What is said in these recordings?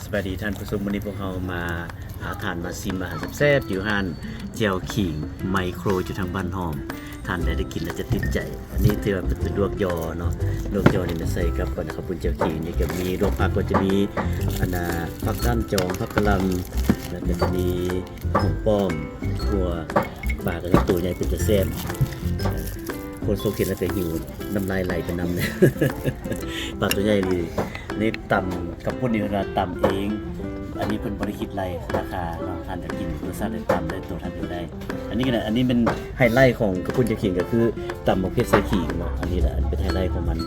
ສະບາຍດີທ່ານຜູ້ຊົມ, ມື້ນີ້ພວກເຮົາມາຫາທ່ານມາຊິມອາຫານແຊບໆ ຢູ່ຮ້ານແຈ່ວຂີງໄມໂຄຣ ຢູ່ທາງບ້ານຫ້ອມ. ທ່ານໃດໄດ້ກິນແລ້ວຈະຕິດໃຈ. ອັນນີ້ຖືວ່າເປັນລວກຍໍເນາະ, ລວກຍໍນີ້ມາໃສ່ກັບອັນເຂົ້າປຸ້ນແຈ່ວຂີງ. ນີ້ກໍມີລວກຜັກ ກໍຈະມີອັນນ່າ ຜັກກ້ານຈອງ, ຜັກກະຫຼ່ຳ ແລ້ວກໍຈະມີຫອມປ້ອມ, ຖົ່ວ, ປາກໍຍັງໂຕໃຫຍ່ເປັນຕາແຊບ. ໂຄສົກເຫັນແລ້ວກໍຫິວ ນ້ຳລາຍໄຫຼໄປນຳ ປາໂຕໃຫຍ່ດີ. ນີ້ຕຳເຂົ້າປຸ້ນນີ້ເພິ່ນວ່າຕຳເອງ, ອັນນີ້ເພິ່ນບໍ່ໄດ້ຄິດໄລ່ລາຄາເນາະ, ທ່ານຈະກິນລົດຊາດໃດຕຳໄດ້ໂຕທ່ານເອງໄດ້. ອັນນີ້ກໍໄດ້ ອັນນີ້ແມ່ນໄຮໄລຂອງເຂົ້າປຸ້ນແຈ່ວຂີງ ກໍຄືຕຳໝາກເຜັດໃສ່ຂີງເນາະ. ອັນນີ້ແຫຼະ ອັນນີ້ເປັນໄຮໄລຂອງມັນ.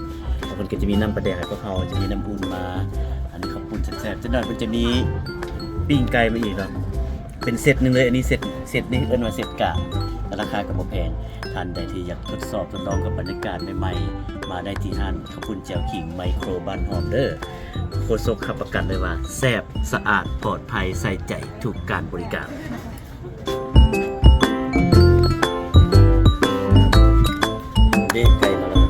ແລ້ວເພິ່ນກໍຈະມີນ້ຳປາແດກໃຫ້ພວກເຮົາ, ຈະມີນ້ຳອຸ່ນມາ, ອັນນີ້ເຂົ້າປຸ້ນແຊບໆ. ຈັກໜ້ອຍເພິ່ນຈະມີປີ້ງໄກ່ມາອີກເນາະ, ເປັນເຊັດໜຶ່ງເລີຍ. ອັນນີ້ເຊັດ ເຊັດນີ້ເອີ້ນວ່າເຊັດກາງ, ລາຄາກໍບໍ່ແພງ. ທ່ານໃດທີ່ຢາກທົດສອບທົດລອງກັບບັນຍາກາດໃໝ່ໆ ມາໄດ້ທີ່ຮ້ານເຂົ້າປຸ້ນແຈ່ວຂີງໄມໂຄຣ ບ້ານຫ້ອມເດີ້. ໂຄສົກຮັບປະກັນເລີຍວ່າແຊບ, ສະອາດ, ປອດໄພ, ໃສ່ໃຈທຸກການບໍລິການ. ເດ້ ໄກ່ມາແລ້ວ.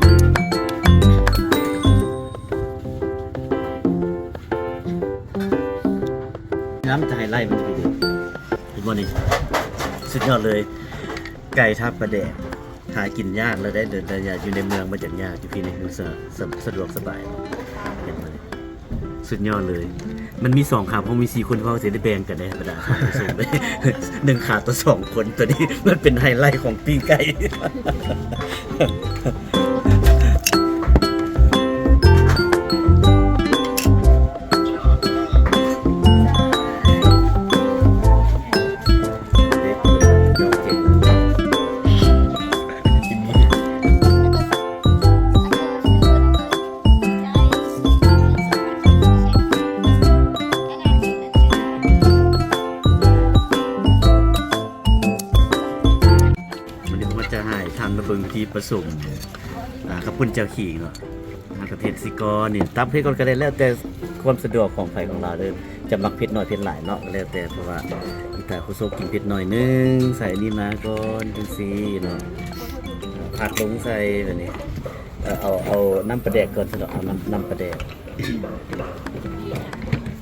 ນ້ຳຈະໃຫ້ໄລ່ມັນຈະເປັນ ເຫັນບໍ່ນີ້? ສຸດຍອດເລີຍ. ໄກ່ທາບປາແດກ ຫາກິນຍາກແລ້ວເດ້. ດຽວນີ້ຢູ່ໃນເມືອງມັນຈະຍາກ, ຢູ່ພີ້ນີ້ມັນສະ ສະ ສະດວກສະບາຍ. ເຫັນບໍ່ນີ້? ສຸດຍອດເລີຍ. ມັນມີສອງຂາ, ເຮົາມີສີ່ຄົນ, ເຮົາຊິໄດ້ແບ່ງກັນເດ້ ບັນດາທ່ານຜູ້ຊົມເດ້. ໜຶ່ງຂາຕໍ່ສອງຄົນ, ຕົວນີ້ມັນເປັນໄຮໄລຂອງປີ້ງໄກ່. ວັນນີ້ເຮົາຈະໃຫ້ທ່ານມາເບິ່ງວິທີປະສົມ ອ່າ ເຂົ້າປຸ້ນແຈ່ວຂີງເນາະ. ເຮົາກໍເຜັດຊິກ່ອນນີ້, ຕຳເຜັດກ່ອນກໍໄດ້, ແລ້ວແຕ່ຄວາມສະດວກຂອງໃຜຂອງລາວເດີ້. ຈະມັກເຜັດໜ້ອຍເຜັດຫຼາຍເນາະ ກໍແລ້ວແຕ່, ເພາະວ່າມີຕາໂຄສົກກິນເຜັດໜ້ອຍໜຶ່ງ, ໃສ່ອັນນີ້ມາກ່ອນ ຈັ່ງຊີ້ເນາະ, ຜັກລົງໃສ່ແບບນີ້. ເອົາ ເອົາ ເອົານ້ຳປາແດກກ່ອນຊະເນາະ, ເອົານ້ຳ ນ້ຳປາແດກ.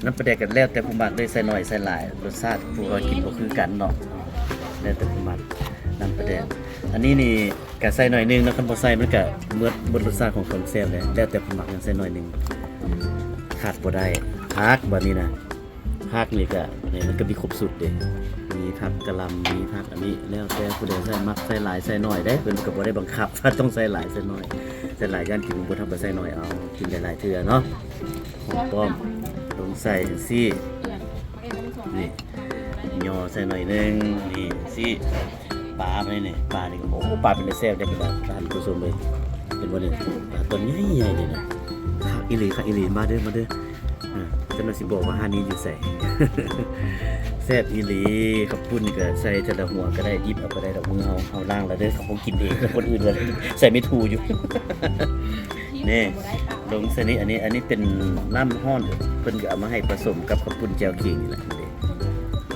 ນ້ຳປາແດກກໍແລ້ວແຕ່ຜູ້ມັກເດີ້, ໃສ່ໜ້ອຍໃສ່ຫຼາຍ, ລົດຊາດຜູ້ກໍກິນບໍ່ຄືກັນເນາະ, ແລ້ວແຕ່ຜູ້ມັກ. ນ້ຳປາແດກ ອັນນີ້ນີ້ ກະໃສ່ໜ້ອຍໜຶ່ງເນາະ, ຄັນບໍ່ໃສ່ມັນກະໝົດ ໝົດລົດຊາດຂອງຄວາມແຊບເດ້, ແລ້ວແຕ່ຜູ້ມັກ, ຍັງໃສ່ໜ້ອຍໜຶ່ງ. ຂາດບໍ່ໄດ້ຜັກ, ບາດນີ້ນະ ຜັກນີ້ກະ ນີ້ມັນກະມີຄົບຊຸດເດ້, ມີຜັກກະຫຼ່ຳ ມີຜັກອັນນີ້, ແລ້ວແຕ່ຜູ້ໃດໃສ່ ມັກໃສ່ຫຼາຍໃສ່ໜ້ອຍເດ້, ເພິ່ນກະບໍ່ໄດ້ບັງຄັບວ່າຕ້ອງໃສ່ຫຼາຍໃສ່ໜ້ອຍ. ໃສ່ຫຼາຍຢ້ານກິນບໍ່ທັນ, ໃສ່ໜ້ອຍເອົາ, ກິນໄດ້ຫຼາຍເທື່ອເນາະ. ຫອມປ້ອມລົງໃສ່ຈັ່ງຊີ້ ນີ້ ຍໍໃສ່ໜ້ອຍໜຶ່ງ ນີ້ຊີ້. ປາໄປນີ້ ປານີ້ ໂອ້ ປາເປັນຕາແຊບເດ້ ທ່ານຜູ້ຊົມເອີຍ. ເຫັນບໍ່ນີ້ ປາຕົວໃຫຍ່ໆ ນີ້ນະ. ຄັກອີ່ຫຼີ ຄັກອີ່ຫຼີ. ມາເດີ້ ມາເດີ້. ອ່າ ຈັກໜ່ອຍຊິບອກວ່າຮ້ານນີ້ຢູ່ໃສ. ແຊບອີ່ຫຼີ. ເຂົ້າປຸ້ນນີ້ກໍໃສ່ເທື່ອລະຫົວກໍໄດ້, ຫຍິບເອົາກໍໄດ້ດອກ. ມືເຮົາ ເຮົາລ້າງແລ້ວເດີ້, ເຮົາບໍ່ກິນເອງ, ຄົນອື່ນເລີຍ ໃສ່ເມັດຫູຢູ່. ນີ້ ລົງໃສ່ນີ້ ອັນນີ້ ອັນນີ້ເປັນນ້ຳຮ້ອນ ເພິ່ນກໍເອົາມາໃຫ້ປະສົມກັບເຂົ້າປຸ້ນແຈ່ວຂີງນີ້ແຫຼະ. ນີ້ເດ້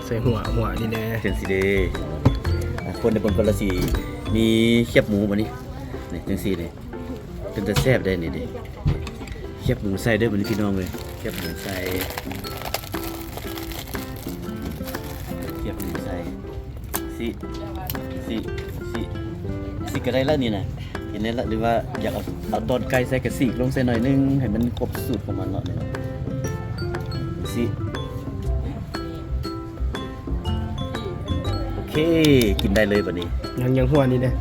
ໃສ່ຫົວ ຫົວນີ້ແດ່ ຈັ່ງຊີ້ເດ້. ອ່າ ຄົນໃນບົນກໍລະສີມີແຄບໝູບໍ່ນີ້? ນີ້ ຈັ່ງຊີ້ເດ້ ເປັນຕາແຊບເດ້. ນີ້ເດ້ ແຄບໝູໃສ່ເດີ້ ບັດນີ້ພີ່ນ້ອງເອີຍ. ແຄບໝູໃສ່ ແຄບໝູໃສ່ ຊິ ຊິ ຊິ ຊິກໍໄດ້ລະນີ້ນະ. ກິນໄດ້ລະ ຫຼືວ່າຢາກເອົາ ເອົາຕອນໄກ່ໃສ່ກໍສີກລົງໃສ່ໜ້ອຍໜຶ່ງ ໃຫ້ມັນຄົບສູດຂອງມັນເນາະ. ນີ້ ຊິ ໂອເຄ ກິນໄດ້ເລີຍບັດນີ້. ຍັງ ຍັງຫົວນີ້ເດ້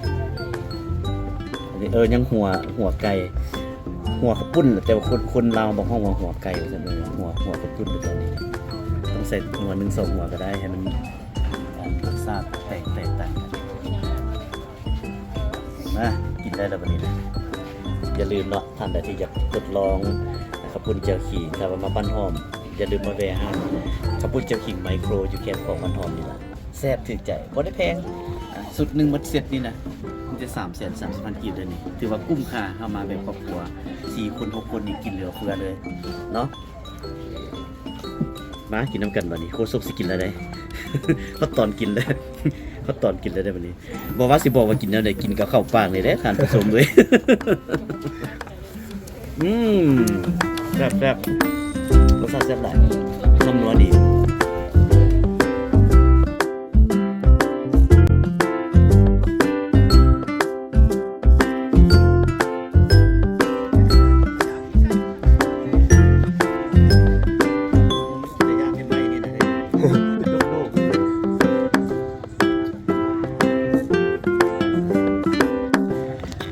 ອັນນີ້ ເອີ ຍັງຫົວ ຫົວໄກ່ ຫົວເຂົ້າປຸ້ນ. ແຕ່ວ່າຄົນ ຄົນລາວບາງຫ້ອງວ່າຫົວໄກ່ວ່າຊັ້ນເອີ. ຫົວ ຫົວເຂົ້າປຸ້ນ ແຕ່ຕອນນີ້ຕ້ອງໃສ່ຫົວໜຶ່ງສອງຫົວກໍໄດ້ ໃຫ້ມັນ ອ່າ ລົດຊາດແຕກ ແຕກຕ່າງກັນ. ມາ ກິນໄດ້ແລ້ວບັດນີ້ນະ. ຢ່າລືມເນາະ ທ່ານໃດທີ່ຢາກທົດລອງເຂົ້າປຸ້ນແຈ່ວຂີງ ຖ້າວ່າມາບ້ານຫ້ອມ ຢ່າລືມມາແວ່ຮ້ານເຂົ້າປຸ້ນແຈ່ວຂີງໄມໂຄຣ ຢູ່ແຄມຂອງບ້ານຫ້ອມນີ້ລະ. ແຊບຖືກໃຈ ບໍ່ໄດ້ແພງ. ຊຸດໜຶ່ງໝົດເຊັດນີ້ນະ ມີແຕ່ສາມແສນສາມສິບພັນກີບເດ້ນີ້. ຖືວ່າກຸ້ມຄ່າ ເຮົາມາແບບຄອບຄົວ ສີ່ຄົນ ຫົກຄົນນີ້ ກິນເຫຼືອເຟືອເລີຍເນາະ. ມາກິນນຳກັນບັດນີ້. ໂຄສົກຊິກິນແລ້ວເດ້ ຮອດຕອນກິນແລ້ວ ຮອດຕອນກິນແລ້ວເດ້ບັດນີ້. ບໍ່ວ່າຊິບອກວ່າກິນແນວໃດ ກິນກັບເຂົ້າປາກນີ້ແຫຼະ ທ່ານຜູ້ຊົມເອີຍ. ອືມ ແຊບໆ ລົດຊາດແຊບຫຼາຍ. ສົ້ມນົວດີ.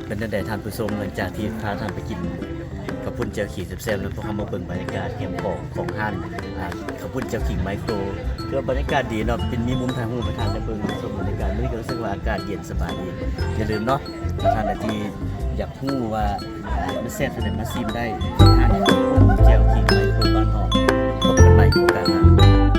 ເປັນຈັ່ງໃດທ່ານຜູ້ຊົມ ຫຼັງຈາກທີ່ພາທ່ານໄປກິນເຂົ້າປຸ້ນແຈ່ວຂີງແຊບໆ ແລ້ວ ພວກເຮົາມາເບິ່ງບັນຍາກາດແຄມຂອງ ຂອງຮ້ານ ອ່າ ເຂົ້າປຸ້ນແຈ່ວຂີງໄມໂຄຣ ຄືວ່າບັນຍາກາດດີເນາະ ເປັນມີມຸມຖ່າຍຮູບໃຫ້ທ່ານໄດ້ເບິ່ງຊົມບັນຍາກາດ. ມື້ນີ້ກໍຮູ້ສຶກວ່າອາກາດເຢັນສະບາຍດີ. ຢ່າລືມເນາະ ທ່ານໃດທີ່ຢາກຮູ້ວ່າມັນແຊບສ່ຳໃດ ມາຊີມໄດ້ທີ່ຮ້ານເຂົ້າປຸ້ນແຈ່ວຂີງໄມໂຄຣບ້ານເຮົາ. ພົບກັນໃໝ່ໂອກາດໜ້າ.